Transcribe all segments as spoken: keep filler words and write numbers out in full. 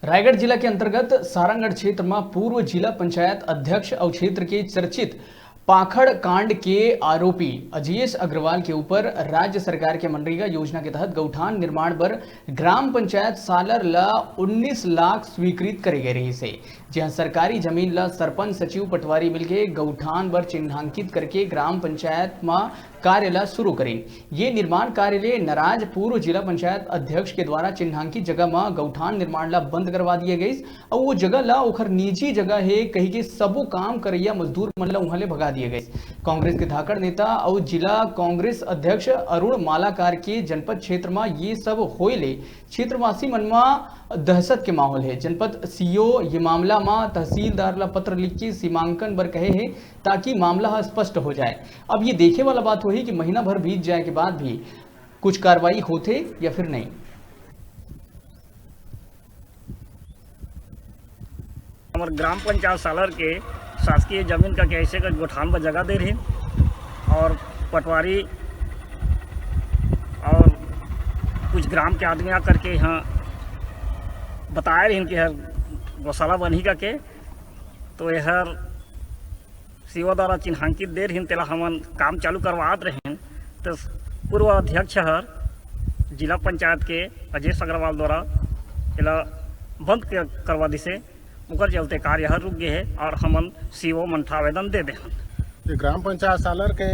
रायगढ़ जिला के अंतर्गत सारंगढ़ क्षेत्र म पूर्व जिला पंचायत अध्यक्ष अउ क्षेत्र के चर्चित पाखड़ कांड के आरोपी अजीश अग्रवाल के ऊपर राज्य सरकार के मनरेगा योजना के तहत गौठान निर्माण बर ग्राम पंचायत सालर ल उन्नीस लाख स्वीकृत करे गए रहिस हे, जिहां सरकारी जमीन ल सरपंच, सचिव, पटवारी मिलके गौठान बर चिन्हांकित करके ग्राम पंचायत म कार्य ल शुरू करिन। ये निर्माण कार्य ले नाराज पूर्व जिला पंचायत अध्यक्ष के द्वारा चिन्हांकित जगह म गौठान निर्माण ल बंद करवा दिए गइस अउ वो जगह ल ओखर निजी जगह हे कहिके सबो काम करइया मजदूर मन ल उहां ले भगा दिए गइस। कांग्रेस के धाकड़ नेता अउ जिला कांग्रेस अध्यक्ष अरुण मालाकार के जनपद क्षेत्र म ये सब होए ले क्षेत्रवासी मन म दहशत के माहौल हे। जनपद सीओ ये मामला म तहसीलदार ल पत्र लिख के सीमांकन बर कहे हे, ताकि मामला ह स्पष्ट हो जाए। अब ये देखे वाला बात होही कि महीना भर बीत जाए के बाद भी कुछ कार्रवाई होथे या फिर नहीं। हमर ग्राम पंचायत सालर के शासकीय जमीन का कैसे का गोठान बर जगह दे रहे और पटवारी और कुछ ग्राम के आदमी आकर के यहाँ बताए रहिन कि हर गौशाला बनही का के, तो यहर सीओ द्वारा चिन्हांकित दे रहिन, तेला हमन काम चालू करवात रहिन, तो पूर्व अध्यक्ष हर जिला पंचायत के अजय अग्रवाल द्वारा एला बंद के करवा दिसे, ओकर चलते कार्य हर रुक गए है और हमन सीओ मन ठा आवेदन दे दे हन। ये ग्राम पंचायत सालर के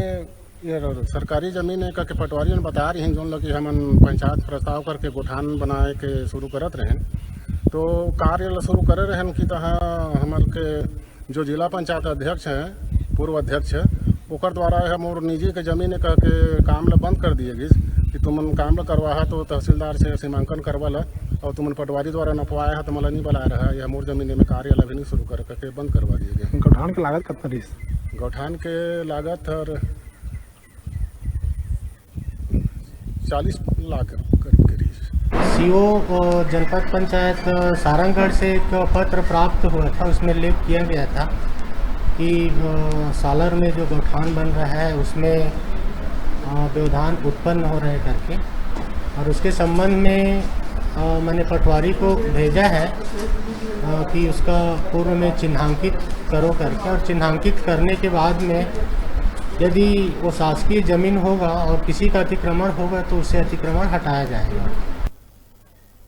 ये सरकारी जमीन है करके पटवारी मन बता रही हैं, जोन लगी हमन पंचायत प्रस्ताव करके गोठान बनाए के शुरू करत रहें, तो कार्य ल शुरू करे रहें कि तहाँ हमर के जो जिला पंचायत अध्यक्ष हैं, पूर्व अध्यक्ष, ओकर द्वारा यह मोर निजी के जमीन है कह के काम ल बंद कर दिए गिस कि तुमन काम ल करवाहा तो तहसीलदार से सीमांकन करवा ल, और तुमन पटवारी द्वारा नपवाया है तो मला नहीं बुलाया रहा, यह मोर जमीन में कार्य ल भी नहीं शुरू कर करके बंद करवा दिए गए। गौठान के लागत कितना रहिस? गौठान के लागत हर चालीस लाख करीब के रहिस। सीओ जनपद पंचायत सारंगढ़ से एक पत्र प्राप्त हुआ था, उसमें उल्लेख किया गया था कि सालर में जो गौठान बन रहा है उसमें व्यवधान उत्पन्न हो रहे करके, और उसके संबंध में मैंने पटवारी को भेजा है कि उसका पूर्व में चिन्हांकित करो करके, और चिन्हांकित करने के बाद में यदि वो शासकीय जमीन होगा और किसी का अतिक्रमण होगा तो उससे अतिक्रमण हटाया जाएगा।